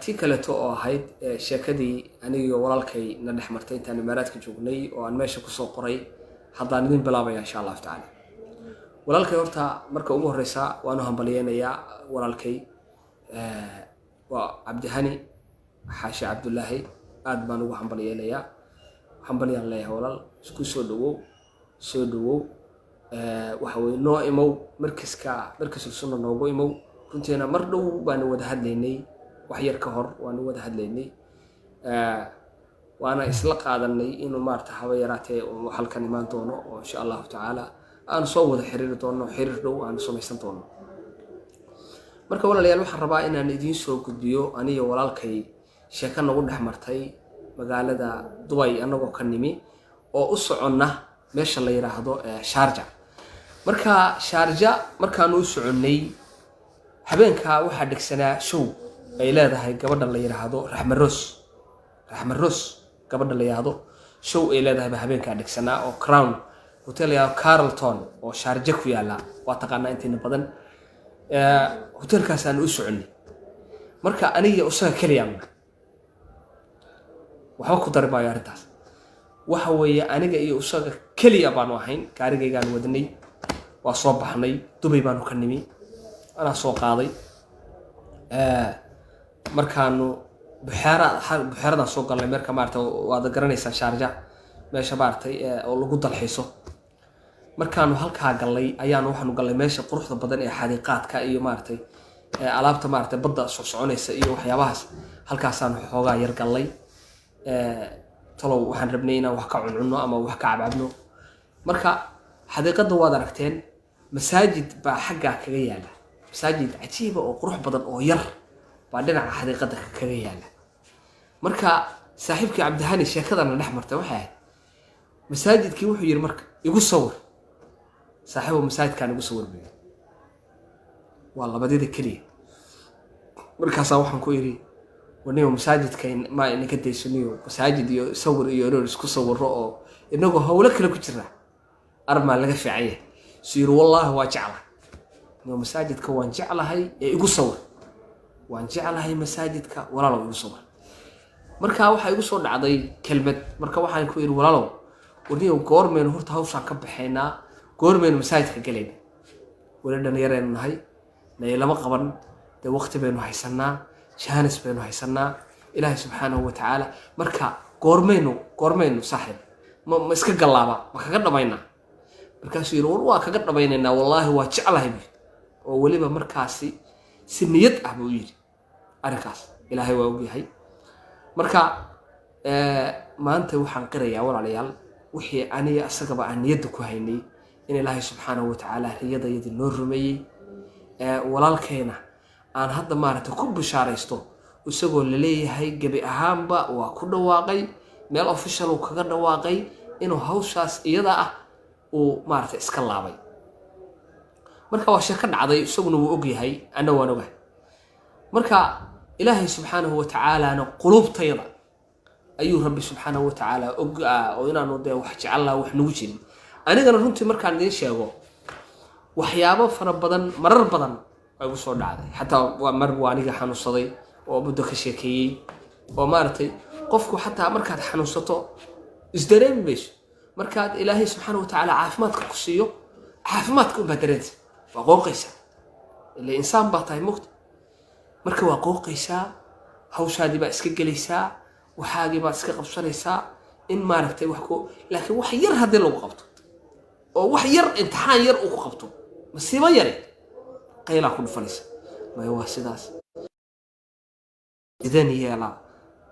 Tii kaleeto oo ahayd sheekadii anigiyo walaalkay na dhex martay intaan Imaaraadka joognay oo aan meesha kusoo qoray, haddaan idin bilaabaya, insha Allahu tacaala. Walaalkay horta marka ugu horeysa waanu hambalyeynayaa. Walaalkay waa Cabdihani Xaashi Cabdullaahi, aad baan ugu hambalyeynayaa. Hambalyaan leeyahay, walaal, isku soo dhawow, soo dhawow. Waxa weye, noo imow markaska, Markasul Sunna noogu imow. Runtiina mar dhow baanu wada hadlaynay, wax yar ka hor waanu wada hadlaynay, waana isla qaadanay inuu maarata haba yaraatee uu halkan imaan doono oo insha Allahu tacaala aanu soo wada xiriiri doono, xiriir dhow aanu samaysan doono. Marka walaalayaal, waxaan rabaa inaan idiin soo gudbiyo aniyo walaalkay sheeko nagu dhex martay magaalada Dubay, annagoo ka nimi oo u soconna meesha la yidhaahdo Shaarja. Marka Shaarja markaanu u soconnay, habeenkaa waxaa dhegsanaa show ay leedahay gabadha la yidhaahdo Raxmaroos. Raxmaroos gabadha la yidhaahdo, show ay leedahay baa habeenkaa dhegsanaa oo Crown Hotel la yidhahdo, Carlton, oo Shaarja ku yaalla, waa taqaanaa intiina badan. Hotelkaasaan u soconnay. Marka aniga isaga keliyaanna waxba ku dari maayo arrintaas. Waxa weeye, aniga iyo isaga keliya baanu ahayn. Gaarigaygaan wadnay, waa soo baxnay, Dubay baanu ka nimi, anaa soo qaaday. Markaanu buxeera, buxeeradaan soo galnay. Marka maarata waad garanaysaa Shaarja, meesha maaragtay oo lagu dalxiiso. Markaanu halkaa gallay ayaanu waxaanu gallay meesha quruxda badan ee xadiiqaadka iyo maaragtay alaabta maaragtay badda soo soconaysa iyo waxyaabahaas. Halkaasaanu xoogaa yar gallay. Talow waxaan rabnay inaan wax ka cuncunno ama wax ka cabcabno. Marka xadiiqadda waad aragteen, masaajid baa xaggaa kaga yaala, masaajid cajiiba oo qurux badan oo yar baa dhinaca xadiiqadda kaga yaala. Marka saaxiibkii Cabdihani sheekadana dhex martay waxay ahayd masaajidkii. Wuxuu yidhi, "Marka igu sawir, saaxiibo, masaajidkaan igu sawir," buu yidhi. Waa labadyada keliya. Markaasaa waxaan ku idhi, "Waniyo masaajidka ma inaga daysaniyo, masaajid iyo sawir iyo inuu isku sawiro oo inagoo howlo kale ku jira armaa laga fiican yahay." Su yiri, "Wallaahi waa jeclahay niyo, masaajidka waan jeclahay ee igu sawir, waan jeclahay masaajidka, walaalow, igu sawir." Marka waxaa igu soo dhacday kelmad. Marka waxaan ku yidhi, "Walaalow, warniyow, goormaynu horta hawshaan ka baxaynaa? Goormaynu masaajidka galayna? Weli dhalinyaraynu nahay, naylama qaban dee, waqti baynu haysanaa, jaanis baynu haysanaa Ilaahay subxaanahu wa tacaala. Marka goormaynu saaxiib ma iska gallaaba, ma kaga dhamaynaa?" Markaasuu yidhi, "War waa kaga dhamaynaynaa, wallaahi waa jeclahay," buu yidhi. Oo weliba markaasi si niyad ah buu yidhi arrinkaas, Ilaahay waa ogyahay. Marka maanta waxaan qirayaa, walaalayaal, wixii aniga isagaba aan niyadda ku haynay in Ilaahay subxaanahu wa tacaala riyadayadii noo rumeeyey. Walaalkeena aan hadda maaragtay ku bishaaraysto isagoo laleeyahay gebi ahaanba waa ku dhawaaqay, meel official uu kaga dhawaaqay inuu hawshaas iyada ah uu maaragtay iska laabay. Marka waa sheeko dhacday, isaguna wuu ogyahay, anna waan ogahay. Marka Ilaahay subxaanahu wa tacaalana quluubtayada ayuu Rabbi subxaanahu wa tacaala og oo inaanu dee wax jecellaa wax nagu jirin. Anigana runtii markaan idiin sheego, waxyaabo fara badan marar badan waa igu soo dhacday. Xataa waa mar waa aniga xanuunsaday oo muddo ka sheekeeyey oo maaragtay qofku xataa markaad xanuunsato isdareemi mayso. Markaad Ilaahay subxaana wa tacaala caafimaadka ku siiyo, caafimaadka unbaa dareenta, waa qooqaysaa, ila insaan baa tahay mugta. Marka waa qooqaysaa, hawshaadii baa iska gelaysaa, waxaagii baad iska qabsanaysaa in maaragtay wax ku. Laakiin wax yar haddii lagu qabto oo wax yar imtixaan yar uu ku qabto, masiibo yare, qaylaa ku dhufanaysa. Maya, waa sidaas, sideen yeelaa?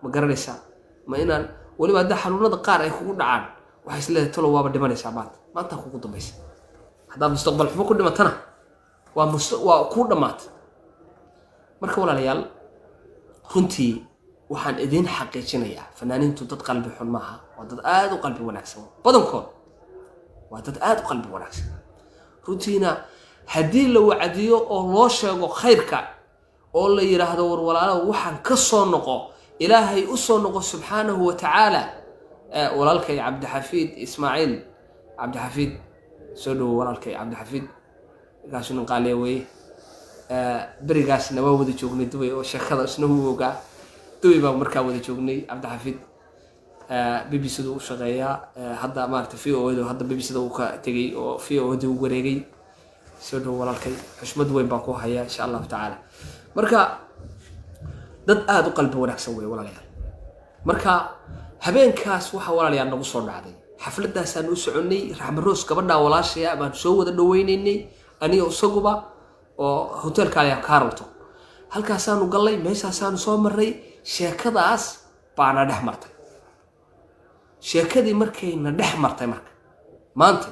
Ma garanaysaa? Ma inaan weliba haddaa xanuunada qaar ay kugu dhacaan, waxay is leedahay, "Tolo waaba dhimanaysaa maanta, maanta kugu dambaysa." Haddaad mustaqbal xumo ku dhimatana, waa kuu dhammaatay. Marka walaalayaal, runtii waxaan idiin xaqiijinayaa, fanaaniintu dad qalbi xun maaha, waa dad aada u qalbi wanaagsan. Badankood waa dad aada u qalbi wanaagsan. Runtiina haddii la wacdiyo oo loo sheego khayrka oo la yidhaahdo, "War walaalow, waxaan ka soo noqo, Ilaahay u soo noqo subxaanahu wa tacaala." Walaalkay Cabdixafiid Ismaaciil, Cabdixafiid, soo dhowo walaalkay Cabdixafiid. Markaasuu nin qaaliya weeye. Berigaasna waa wada joognay Dubay oo sheekada isna wuu ogaa. Dubay baan markaa wada joognay. Cabdixafiid BBC da u shaqeeyaa hadda, maarata VOA da. Hadda BBC da uu ka tegey oo VOA da u wareegay. Soo dhow walaalkay, xushmad weyn baan ku hayaa, insha Allahu tacaala. Marka dad aada u qalbi wanaagsan wey, walaalayaal. Marka habeenkaas waxaa, walaalayaal, nagu soo dhacday xafladaasaan u soconnay. Raxmaroos gabadhaa walaashaya baan soo wada dhaweynaynay, aniga isaguba, oo hotelka ayaa Carlton. Halkaasaanu gallay, meeshaasaanu soo marray, sheekadaas baana dhex martay. Sheekadii markayna dhex martay, marka maanta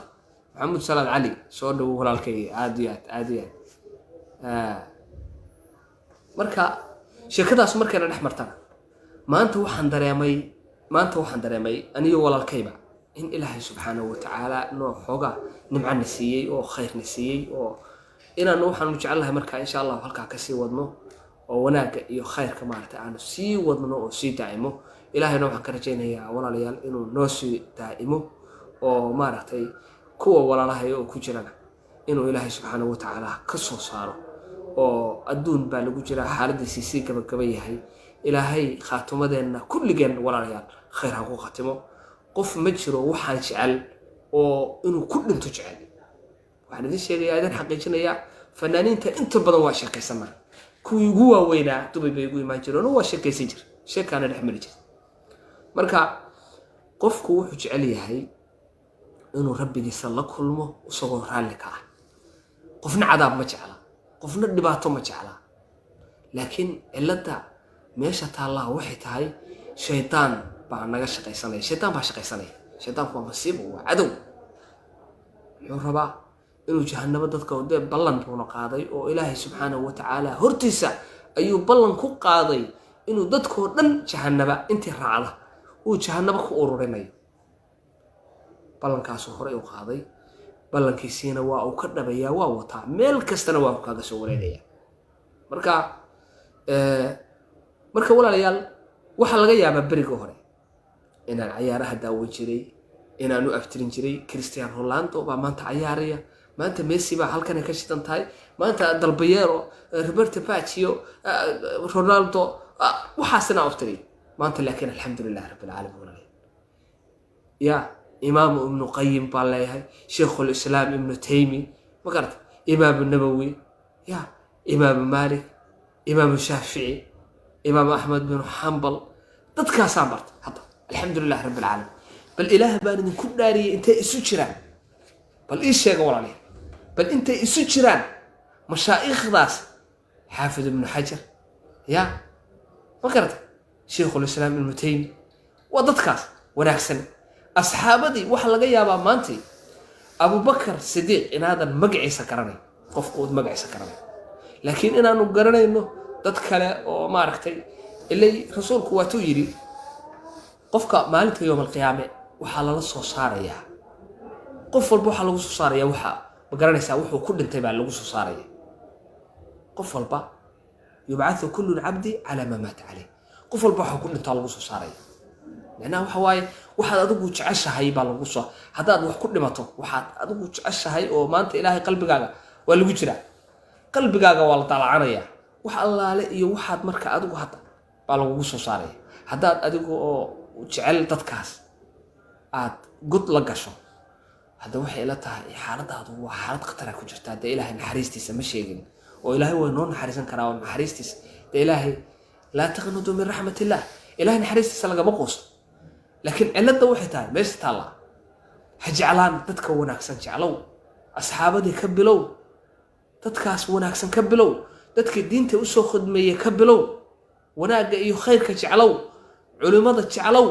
Maxamuud Salaad Cali, soo dhowo walaalkay, aad iyo aad, aad iyo aad. Marka sheekadaas markayna dhex martana, maanta waxaan dareemay aniyo walaalkayba in Ilaahay subxaanahu watacaala noo xoogaa nimcana siiyey oo khayrna siiyey, oo inaanu waxaanu jecelnahay marka insha Allahu halkaa kasii wadno oo wanaagga iyo khayrka maaragtay aanu sii wadno oo sii daa'imo. Ilaahayna waxaan ka rajaynayaa, walaalayaal, inuu noo sii daa'imo oo maaragtay kuwa walaalahay oo ku jirana inuu Ilaahay subxaanahu watacaala ka soo saaro, oo adduun baa lagu jiraa, xaaladiisii sii gabagaba yahay. Ilaahay khaatumadeenna kulligeen, walaalayaal, khayr ha ku khatimo. Qof ma jiro waxaan jecel oo inuu ku dhinto jecel. Waxaan idin sheegayaa, idin xaqiijinayaa, fanaaniinta inta badan waa sheekaysanaa. Kuwii ugu waaweynaa Dubay bay igu imaan jireen oo waa sheekaysan jir, sheekaana dhex mari jir. Marka qofku wuxuu jecel yahay inuu Rabbigiisa la kulmo isagoo raalli ka ah. Qofna cadaab ma jecla, qofna dhibaato ma jecla, laakiin cilladda meesha taallaha waxay tahay shaydaan baa naga shaqaysanaya. Shaydaan baa shaqaysanaya. Shaydaanku waa masiibo, waa cadow. Muxuu rabaa? Inuu jahanabo dadka dee ballan buuna qaaday, oo Ilaahay subxaanahu watacaala hortiisa ayuu ballan ku qaaday inuu dadkoo dhan jahanaba intii raacda uu jahanabo ku ururinayo. Ballankaasuu horey u qaaday, ballankiisiina waa uu ka dhabayaa, waa wataa, meel kastana waa kaaga soo wareegaya. Marka walaalayaal, waxaa laga yaabaa beriga hore inaan cayaaraha daawan jiray, inaan u abtirin jiray Cristiano Ronaldo baa maanta cayaaraya, maanta Messi baa halkanay ka shidan tahay, maanta Del Piero, Roberto Baggio, Ronaldo, waxaasina abtiriy maanta. Laakiin alxamdu lilah rabbi alcaalamiin, walaalayaal, ya Imaamu Ibnu Qayim baan leeyahay, Sheikhulislaam Ibnu Taymi, ma garata, Imaamu Nawowi, ya Imaamu Maalik, Imaamu Shaafici, Imaamu Axmed binu Xambal, dadkaasaan bartay hadda, alxamdu lilah rabbi alcaalamiin. Bal Ilaah baan idinku dhaariyey, intay isu jiraan? Bal ii sheega, walaalayaal, bal intay isu jiraan mashaa'ikhdaas? Xaafid Ibnu Xajar, ya ma garata, Sheikhulislaam Ibnu Taymi, waa dadkaas wanaagsan. Asxaabadii waxaa laga yaabaa maantay Abubakar Sidiiq inaadan magaciisa garanayn, qofku uud magaciisa garanayn, laakiin inaanu garanayno dad kale oo maaragtay ilay Rasuulku waatuu yidhi qofka maalinta yowm alqiyaame waxaa lala soo saarayaa, qof walba waxaa lagu soo saaraya, waxa ma garanaysaa, wuxuu ku dhintay baa lagu soo saaraya qof walba. Yubcathu kullu cabdi calaa maa maata caleyh. Qof walba waxuu ku dhintaa lagu soo saaraya. Macnaha waxa waaye, waxaad adigu jeceshahay baa lagu soo, haddaad wax ku dhimato, waxaad adigu jeceshahay oo maanta Ilaahay qalbigaaga waa lagu jiraa, qalbigaaga waa la daalacanaya, wax allaale iyo waxaad marka adigu hadda baa lagugu soo saaraya. Haddaad adigu oo jecel dadkaas aad god la gasho, hadda waxay ila tahay xaaladaadu waa xaalad khatara ku jirta. Dee Ilaahay naxariistiisa ma sheegin, oo Ilaahay waa noo naxariisan karaa, oo naxariistiisa dee Ilaahay laa taqnuduu min raxmat illah, Ilahay naxariistiisa lagama quusto. Laakiin cilladda waxay tahay meesha taallaa, ha jeclaan dadka wanaagsan, jeclow asxaabadii ka bilow, dadkaas wanaagsan ka bilow, dadka diinta usoo khidmeeye ka bilow, wanaagga iyo khayrka jeclow, culimmada jeclow,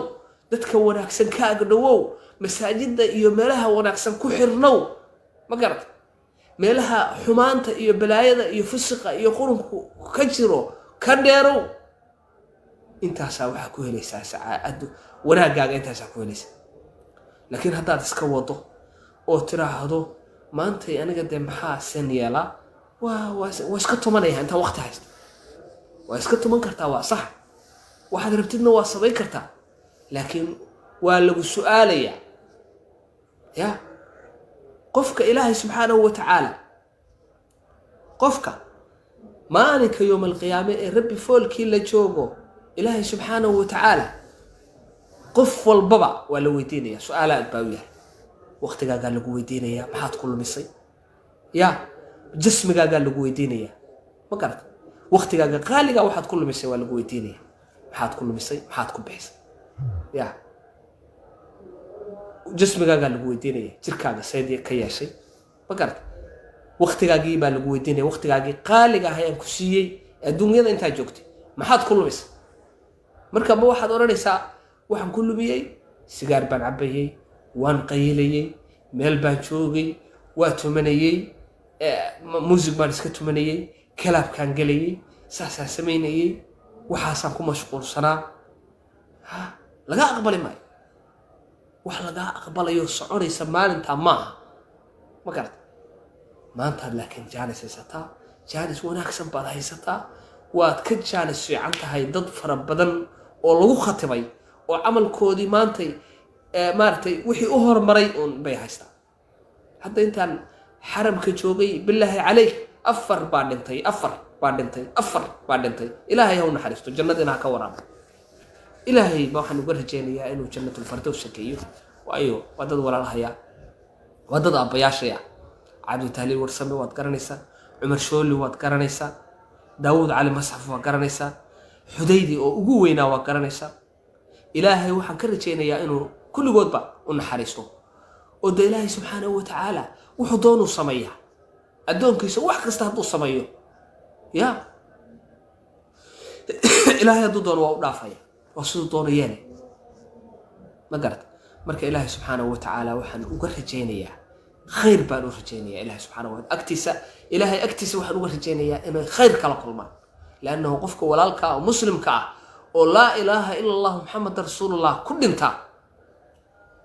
dadka wanaagsan ka agdhowow, masaajidda iyo meelaha wanaagsan ku xirnow. Ma garata? Meelaha xumaanta iyo balaayada iyo fusiqa iyo qurunku ka jiro ka dheerow. Intaasaa waxaa ku helaysaa sacaado, wanaaggaaga intaasaa ku helaysaa. Laakiin haddaad iska wado oo tiraahdo maantay aniga dee maxaa sen yeelaa, waa iska tumanaya, intaa waqti haysta waa iska tuman kartaa, waa sax, waxaad rabtidna waa samayn kartaa, laakiin waa lagu su-aalayaa. Ya qofka Ilaahay subxaanahu wa tacaala, qofka maalinka yowm alqiyaame ee Rabbi foolkii la joogo. Ilaahay subxaanahu wa tacaala qof walbaba waa la weydiinaya su-aalaad baa u yahay. Waktigaagaa lagu weydiinayaa, maxaad ku lumisay? Ya jasmigaagaa lagu weydiinayaa, ma garata? Waktigaaga qaaligaa waxaad ku lumisay waa lagu weydiinaya. Maxaad ku lumisay? Maxaad ku bixisay? Ya jasmigaagaa lagu weydiinaya, jirkaaga sayd ka yeeshay, ma garata? Waktigaagii baa lagu weydiinaya, waktigaagii qaaliga ah ayaan ku siiyey adduunyada intaa joogtay, maxaad ku lumisay? Marka ma waxaad odhanaysaa, waxaan ku lumiyey sigaar baan cabayey, waan qayilayey, meel baan joogay, waa tumanayey, muusig baan iska tumanayey, clubkaan gelayey, saasaan samaynayey, waxaasaan ku mashquulsanaa? Ha laga aqbali maayo. Wax lagaa aqbalayo soconaysa maalintaa maaha, ma garata? Maantaad laakiin jaanis haysataa, jaanis wanaagsan baad haysataa. Waad ka jaanis fiican tahay dad fara badan oo lagu khatibay oo camalkoodii maantay maaragtay wixii u hormaray uun bay haystaa. Hadda intaan xaramka joogay, bilaahi caleyk, afar baa dhintay, afar baa dhintay, afar baa dhintay. Ilaahay ha u naxariisto, jannadiina ha ka waraabo. Ilaahay ba waxaan uga rajaynayaa inuu Jannatulfardows geeyo, waayo waa dad walaalahaya, waa dad aabbayaashaya. Cabditahliil Warsame waad garanaysaa, Cumar Shooli waad garanaysaa, Daawuud Cali Masxaf waad garanaysaa, Xudaydi oo ugu weynaa waad garanaysaa. Ilaahay waxaan ka rajaynayaa inuu kulligoodba u naxariisto. Oo de Ilaahay subxaanahu wa tacaala wuxuu doonuu sameeyaa addoonkiisa. Wax kasta hadduu sameeyo, ya Ilaahay hadduu doono waa u dhaafaya, waa siduu doono yeele, ma garata? Marka Ilaahay subxaanahu wa tacaala waxaan uga rajaynayaa khayr baan u rajaynayaa. Ilahay subxaanahu wa agtiisa, Ilaahay agtiisa waxaan uga rajaynayaa inay khayr kala kulmaan, liannahu qofka walaalka ah oo muslimka ah oo laa ilaaha ila Allah Muxameda rasuulullah ku dhinta,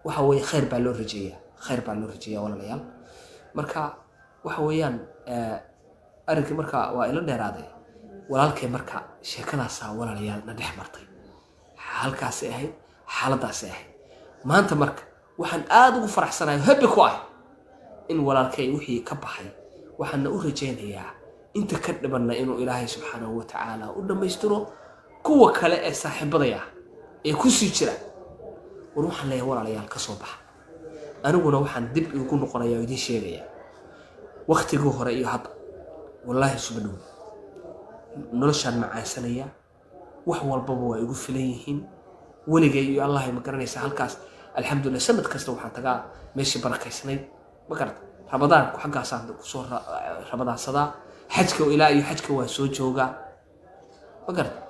waxa weeye khayr baa loo rajeeyaa, khayr baa loo rajeeyaa, walaalayaal. Marka waxa weeyaan arrinkii marka waa ila dheeraaday, walaalkay. Marka sheekadaasaa, walaalayaal, na dhex martay, halkaasay ahayd, xaaladaasay ahayd. Maanta marka waxaan aada ugu faraxsanahay, happy ku ah, in walaalkay wixii ka baxay. Waxaana u rajaynayaa inta ka dhibanna inuu Ilaahay subxaanahu wa tacaala u dhammaystiro. Kuwa kale ee saaxiibadaya ee kusii jira, war waxaan leeyahay, walaalayaal, ka soo baxa. Aniguna waxaan dib igu noqonaya oo idiin sheegaya, waktigii hore iyo hadda wallaahi isuma dhow. Noloshaan macaansanaya, wax walbaba waa igu filan yihiin. Weligay iyo Allahay, ma garanaysaa, halkaas alxamdulillah sanad kasta waxaan tagaa meeshii barakaysnayd, ma garata? Ramadaanku xaggaasaan kusoo ramadaansadaa, xajka ilaa iyo xajka waan soo joogaa, ma garata?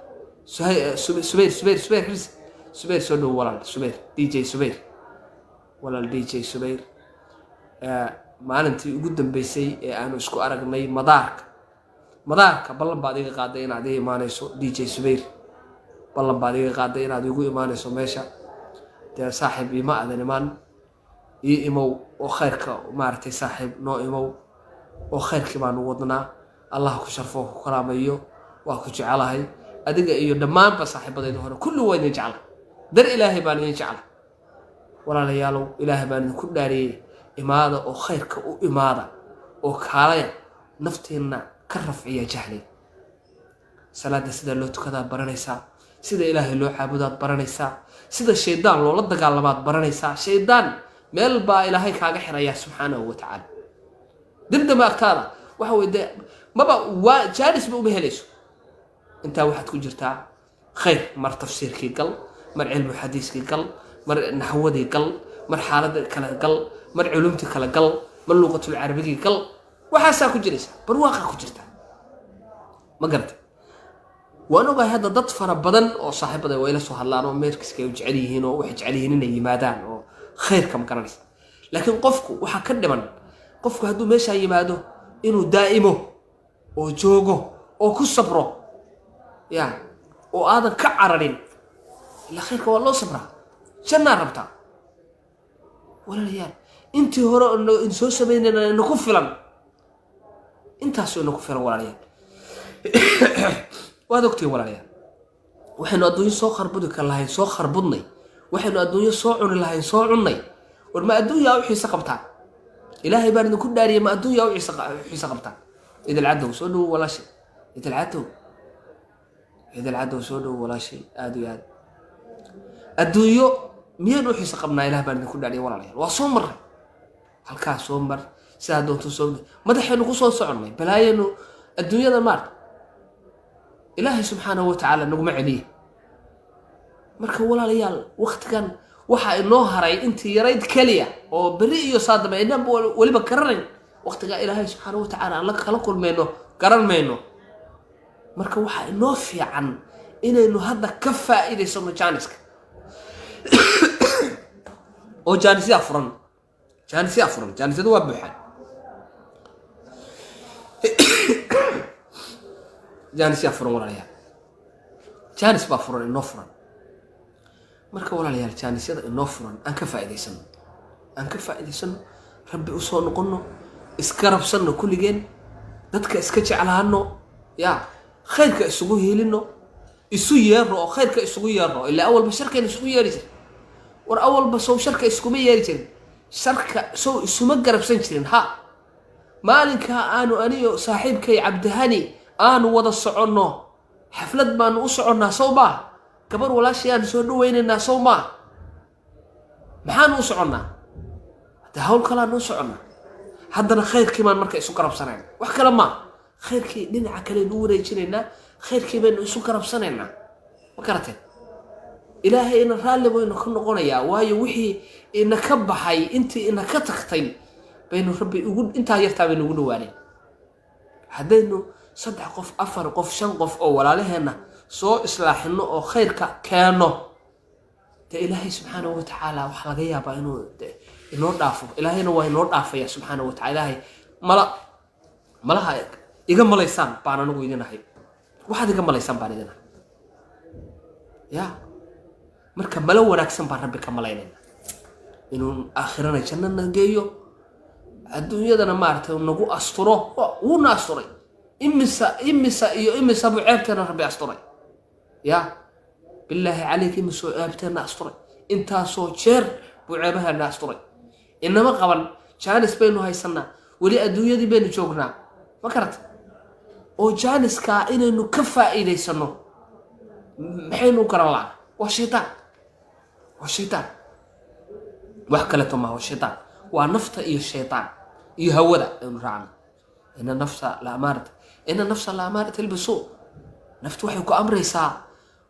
Subayr, Subayr, Subayr Xirsi, Subayr, soo dhow walaal. Subayr DJ Subayr, walaal DJ Subayr, maalintii ugu dambeysay ee aanu isku aragnay madaarka, madaarka ballan baad iga qaaday inaad ii imaanayso. DJ Subayr, ballan baad iga qaaday inaad igu imaanayso meesha. Dee saaxiib, ima aadan imaan. Ii imow oo khayrka maaragtay, saaxiib, noo imow oo khayrkii baanu wadnaa. Allah ku sharfo, ku karaamayo. Waa ku jecelahay adiga iyo dhammaanba saaxiibadayda hore, kulli waa idin jecla, dar Ilaahay baan idin jecla. Walaalayaalow, Ilaahay baan idinku dhaariyey, imaada oo khayrka u imaada oo kaalaya, nafteenna ka rafciya jahliga. Salaada sida loo tukadaad baranaysaa, sida Ilaahay loo caabudaad baranaysaa, sida shaydaan loola dagaalamaad baranaysaa. Shaydaan meel baa Ilaahay kaaga xirayaa subxaanahu wa tacaala. Dibdamba agtaada waxa wey dee maba waa jaanisba uma helayso. Intaa waxaad ku jirtaa khayr, mar tafsiirkii gal, mar cilmu xadiiskii gal, mar naxwadii gal, mar xaaladda kale gal, mar culumtii kale gal, mar luuqatul carabigii gal. Waxaasaa ku jiraysa, barwaaqaa ku jirta, ma garata? Waan ogahay hadda dad fara badan oo saaxiibada way ila soo hadlaan oo meerkiska ay u jecel yihiin oo waxay jecel yihiin inay yimaadaan oo khayrka, ma garanaysa? Laakiin qofku waxaa ka dhiman, qofku hadduu meeshaa yimaado inuu daa'imo oo joogo oo ku sabro, ya oo aadan ka cararin. Ilaa khayrka waa loo sabraa, jannaa rabtaa, walaalayaal. Intii hore oo soo samaynayna inaku filan, intaasoo inaku filan, walaalayaal. Waad ogtihiin, walaalayaal, waxaynu adduunyo soo kharbudi kar lahayn soo kharbudnay, waxaynu adduunyo soo cuni lahayn soo cunnay. War ma adduunyaa u xiise qabtaan? Ilaahay baan idinku dhaariyay, ma adduunyaa u xiise qabtaan? Idil Cadow, soo dhowo walaashay. Idil Cadow. Ciidal Cadow, soo dhow walaashay. Aada iyo aad adduunyo miyaynu u xiiso qabnaa? Ilaah baan idinku dhaadhiya, walaalayaal. Waa soo marray halkaa, soo mar sidaa doonto, soo madaxaynu ku soo soconnay balaayaynu adduunyada maarta. Ilaahay subxaanahu watacaala naguma celiye. Marka walaalayaal, waktigan waxaa inoo haray intii yarayd keliya oo beri iyo saadaba inaan weliba garanayn waktigaa Ilaahay subxaanahu watacaala aan la kala kulmayno garan mayno. Marka waxaa inoo fiican inaynu hadda ka faa'iidaysano jaaniska oo jaanisyaa furan, jaanisyaa furan, jaanisyadu waa buuxaan, jaanisyaa furan walaalayaal, jaanis baa furan, inoo furan. Marka walaalayaal, jaanisyada inoo furan aan ka faa'iidaysano, aan ka faa'iidaysano, Rabbi usoo noqono, iska rabsanno kulligeen, dadka iska jeclaano, ya khayrka isugu hiilino, isu yeerno oo khayrka isugu yeerno. Ilaa awalba sharkayna isugu yeeri jirin. War awalba sow sharka iskuma yeeri jirin? Sharka sow isuma garabsan jirin? Ha maalinkaa aanu aniyo saaxiibkay Cabdihani aanu wada soconno, xaflad baanu u soconnaa, sow maa? Gabar walaashii aanu soo dhawaynaynaa, sow maa? Maxaanu u soconnaa? Haddee hawl kalaanu u soconnaa. Haddana khayrkii baan marka isu garabsanayna, wax kale maa, khayrkii dhinaca kaleynu u wareejinaynaa, khayrkii baynu isu garabsanaynaa. Ma garateen? Ilaahayna raalli baynu ka noqonayaa, waayo wixii ina ka baxay, intii ina ka tagtay baynu Rabbi ugu intaa yartaa baynu ugu dhawaaneen. Haddaynu saddex qof, afar qof, shan qof oo walaalaheenna soo islaaxino oo khayrka keenno, dee Ilaahay subxaanahu watacaala waxaa laga yaabaa inuu de inoo dhaafo. Ilaahayna waa inoo dhaafaya subxaanahu watacala. Ilaahay mala malaha iga malaysaan baan anigu idin ahay, waxaad iga malaysaan baan idin ahay ya. Marka malo wanaagsan baan Rabbi ka malaynayna inuu aakhirana jannana geeyo, adduunyadana maaragtay nagu asturo. Wuuna asturay. Imisa, imisa iyo imisa buu ceebteena Rabbi asturay? Ya bilaahi calayk, imisoo ceebteenna asturay? Intaasoo jeer buu ceebaheena asturay. Inama qaban, jaanis baynu haysanaa, weli adduunyadii baynu joognaa, ma karata? Oo jaaniskaa inaynu ka faa'iidaysano maxaynu u garan la'aa? Waa shaydaan, waa shaydaan, wax kaleeto maaha, waa shaydaan, waa nafta iyo shaydaan iyo hawada aynu raacno. Ina nafsa la amaarata, ina nafsa la amaarata bisuu. Naftu waxay ku amraysaa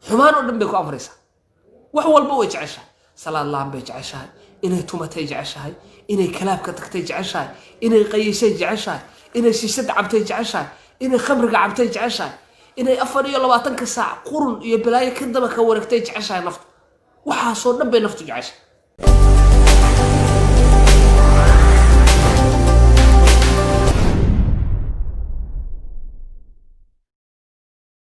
xumaan oo dhan bay ku amraysaa. Wax walba way jeceshahay. Salaad laan bay jeceshahay, inay tumatay jeceshahay, inay clubka tagtay jeceshahay, inay qayishay jeceshahay, inay shishad cabtay jeceshahay, inay khamriga cabtay jeceshahay, inay 24-ka saac qurun iyo balaayo ka daba ka wareegtay jeceshahay naftu. Waxaasoo dhan bay naftu jeceshahay.